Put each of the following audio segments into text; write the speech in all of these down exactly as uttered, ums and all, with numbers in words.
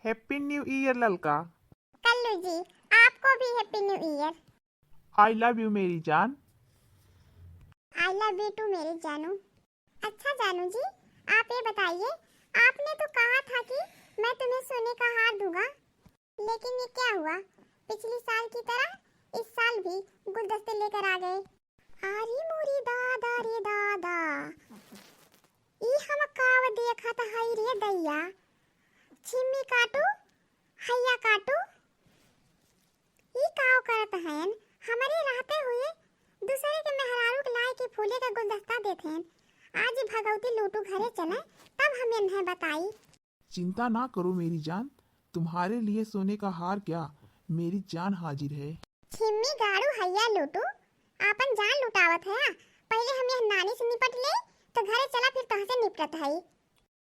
Happy New Year ललका। कल्लू जी, आपको भी Happy New Year। I love you मेरी जान। I love you too मेरी जानू। अच्छा जानू जी, आप ये बताइए, आपने तो कहा था कि मैं तुम्हें सोने का हार दूंगा, लेकिन ये क्या हुआ? पिछली साल की तरह इस साल भी गुलदस्ते लेकर आ गए। अरे मोरी दादा रे दादा, ई हम काव देखत हई रे दैया। छिम्मी काटू, हैया काटू, ई काव करत हयन? हमरे रहते हुए दूसरे के मेहरारू के लाए के फूले का गुलदस्ता देत हयन। आज भगवती लूटू घरे चले, तब हम इन्हें बताई। चिंता ना करो मेरी जान, तुम्हारे लिए सोने का हार क्या, मेरी जान हाजिर है। छिम्मी गाड़ू हैया लूटू, आपन जान लुटावत है। पहले हम यह नानी से निपट ले, तो घरे चला फिर तोहसे निपटत है।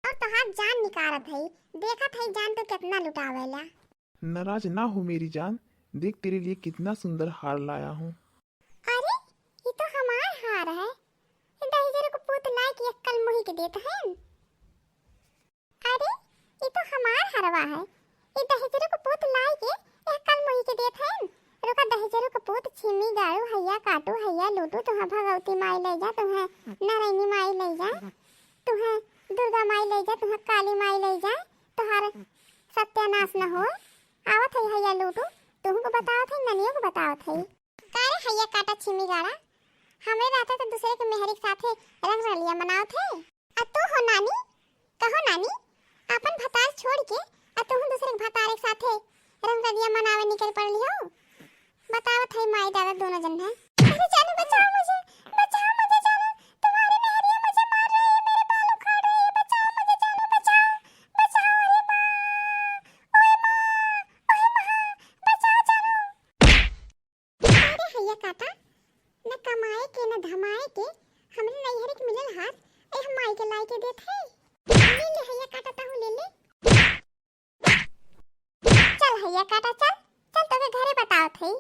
और तोहार जान निकारत है, देखत है जान तो कितना लुटावेला। नाराज ना हो मेरी जान, देख तेरे लिए कितना सुंदर हार लाया हूँ। अरे, ये तो हमार हार है। ये दहिजरू के पूत लाए के एक कल मुही के देत है। अरे, ई तो हमार हरवा है। ई दहिजरू के पूत लाई के एह कल मुही के देत हन। रुका, दहिजरू के पूत छिमी गाड़ू, हैया काटू, हैया लूटू, तुहा भगवती माई ले जा, तुहा नारायणी माई ले जा, तुहा दुर्गा माई ले जा, तुहा काली माई ले जा, तुहार सत्यानाश न हो। आवत है हैया लूटू, तुहू को बतावत है, ननियो को बतावत है। का रे हैया काटा छिमी गाड़ा, हमरे रहते तो दूसरे के मेहरी के साथे रंग रलिया मनावत है। आ तू हो नानी, कहो नानी, आपन भतार छोड़ के आ तू दूसरे के भतार के साथे रंग रलिया मनावे निकल पड़ली हो। बतावत है माई दादा दोनों जन है। अरे जानू बचाओ मुझे, बचाओ मुझे जानू, तुम्हारी मेहरिया मुझे मार रही है, मेरे बाल उखाड़ रही है, बचाओ मुझे जानू, बचाओ, बचाओ, अरे माँ, ओए माँ, ओए माँ, बचाओ जानू। अरे हैया काटा, न कमाए के, न धमाए के, हमरे नैहरे के मिलल हार, ए हम माई के लाई के देत है। ले ले हैया काटा, तहू ले ले। चल हैया काटा, चल, चल, तोके घरे बतावत है।